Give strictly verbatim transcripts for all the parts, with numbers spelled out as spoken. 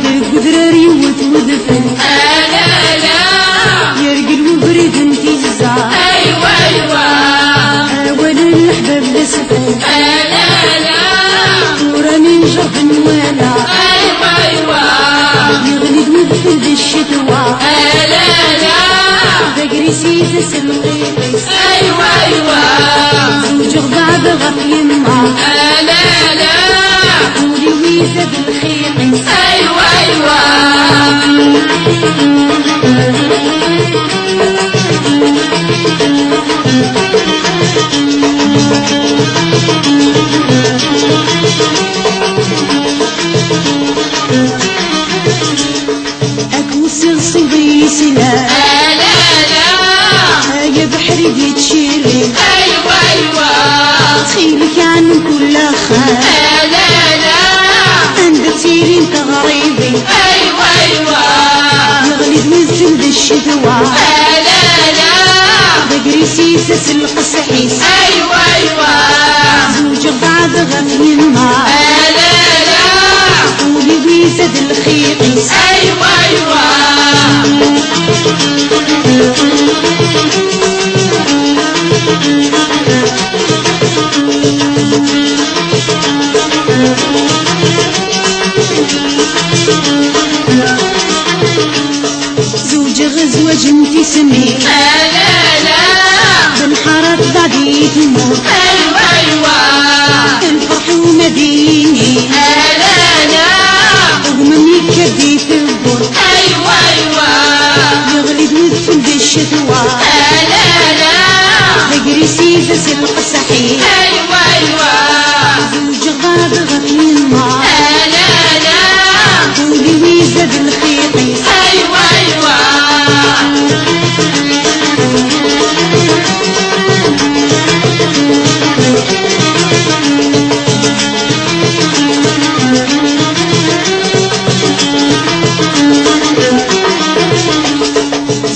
Deg udrar yiwet udfel. Ala, ala. Yergel ubrid n tizza. Aywa, aywa. Awal n leḥbab d asfel. Ala, ala. Tura mi njerreb nwala. Aywa, aywa. Yeɣli-d wedfel di ccetwa. Ala, ala. D agris-is aselqi. Aywa, aywa. Zewǧeɣ beɛd ɣef yemma. Ala, ala. Ul-iw izad lxiq-is. Aywa, aywa. Ak usiɣ ṣṣuḍ yesla. Ala, ala. Ay abeḥri di tciri. Aywa, aywa. Ttxil-k ɛni mkul axxam. Ala, ala. Anda ttilin teɣriwin. Aywa, aywa. Yeɣli-d wedfel d ccetwa. Ala, ala. D agris-is aselqeṣ-is. Aywa, aywa. Zewǧeɣ beɛd ɣef yemma. Ala, ala. Ul-iw izad lxiq-is. Aywa, aywa. زوجغ زواج انت سمي. لا، لا، لا. بنحارة بعدي تموت. أيوة، أيوة. الفرح وما بيني. لا، لا، لا. ومني كبيت البر. أيوة، أيوة. يغلي دموع في الشتوى. لا، لا، لا. بقري سيدس القصحي. أيوة، أيوة. زوجغ غاضغ في النار. لا، لا، لا. قولي ويزاد الخيقي. أيوة، أيوة.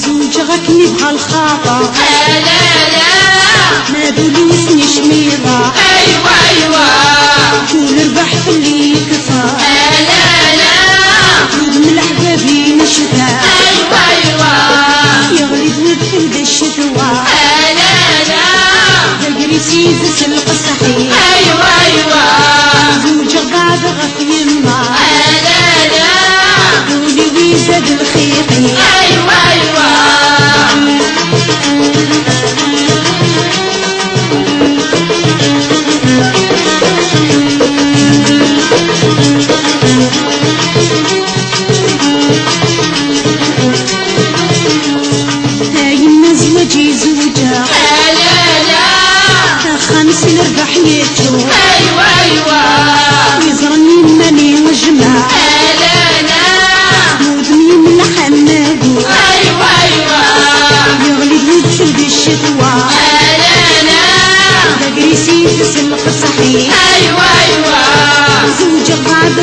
زوجغ كني بها الخاطر. لا، لا، لا. ما دولي وسني شميضة. أيوة، أيوة. كون ربح خلي يكثر. لا، لا، لا. يدم الحبابين شتا. أيوة، أيوة. يغلي ود في الشتوى. لا، لا، لا. بقري سيدس القصحي. أيوة، أيوة. زوجغ بعد غف يما. لا، لا، لا. دولي ويزاد الخيقي. أيوة، أيوة. هاي الناس وجي زوجها. لا، لا، لا. خمس الربح يجو. أيوة، أيوة. يزرني ماني وجمع. لا، لا، لا. مودني من حمادو. أيوة، أيوة. يغلي الوجه بالشتوى. لا، لا، لا. بقري سيدس القصحي. أيوة، أيوة. زوج بعض